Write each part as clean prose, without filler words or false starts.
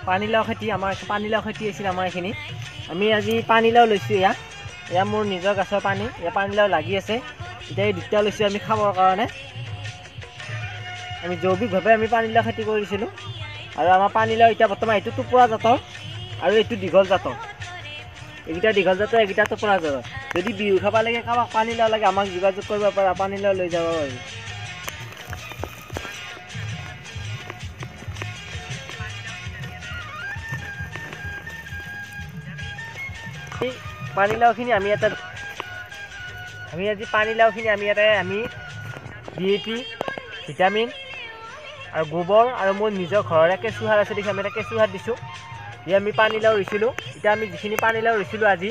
পানীলাও খেতি, আমাৰ পানীলাও খেতি আছিল আমাৰ এইখিনি। আমি আজি পানীলাও লৈছোঁ। এয়া মোৰ নিজৰ গছৰ পানী, এয়া পানীলাও লাগি আছে। এতিয়া এই দুটা লৈছোঁ আমি খাবৰ কাৰণে। আমি জৈৱিকভাৱে আমি পানীলাও খেতি কৰিছিলোঁ। আৰু আমাৰ পানীলাও এতিয়া বৰ্তমান এইটো টোপোৰা জাতৰ আৰু এইটো দীঘল জাতৰ। এইকেইটা দীঘল জাতৰ, এইকেইটা টোপোৰা জাতৰ। যদি বিহু খাব লাগে, কাৰোবাক পানীলাও লাগে, আমাক যোগাযোগ কৰিব পাৰা, পানীলাও লৈ যাব পাৰিব। পানীলাওখিনি আমি এটা আমি আজি পানীলাওখিনি আমি ইয়াতে আমি ডি এ পি, ভিটামিন আৰু গোবৰ আৰু মোৰ নিজৰ ঘৰৰে কেঁচু সাৰ আছে দেখি আমি এটা কেঁচু সাৰ দিছোঁ। দি আমি পানীলাও ৰুইছিলোঁ। এতিয়া আমি যিখিনি পানীলাও ৰুইছিলোঁ আজি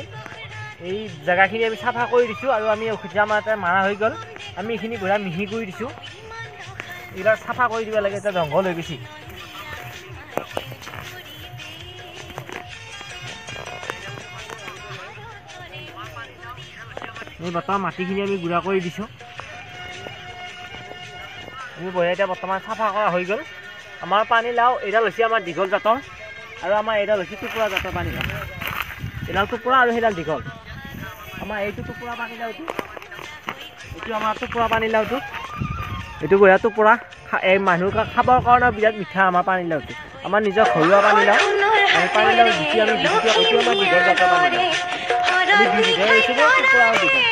এই জেগাখিনি আমি চাফা কৰি দিছোঁ আৰু আমি ঔষধ আমাৰ এটা মাৰা হৈ গ'ল। আমি এইখিনি বঢ়িয়া মিহি কৰি দিছোঁ। এইবিলাক চাফা কৰি দিব লাগে, এতিয়া জংঘল হৈ গৈছে। এই বৰ্তমান মাটিখিনি আমি গুড়া কৰি দিছোঁ। আমি বঢ়িয়া এতিয়া বৰ্তমান চাফা কৰা হৈ গ'ল। আমাৰ পানীলাও এইডাল হৈছে আমাৰ দীঘল জাতৰ আৰু আমাৰ এইডাল হৈছে টোপোৰা জাতৰ পানীলাও। এইডাল টোপোৰা আৰু সেইডাল দীঘল। আমাৰ এইটো টোপোৰা পানীলাওটো, এইটো আমাৰ টোপোৰা পানীলাওটো, এইটো বঢ়িয়া টোপোৰা। এই মানুহ খাবৰ কাৰণে বিৰাট মিঠা আমাৰ পানীলাওটো। আমাৰ নিজৰ ঘৰুৱা পানীলাও। আমি পানীলাও যিটো আমি বিক্ৰী, এইটো আমাৰ দীঘল জাতৰ পানীলাও। আমি দুই বিঘা ৰুইছিলোঁ, টোপোৰা আৰু দীঘল।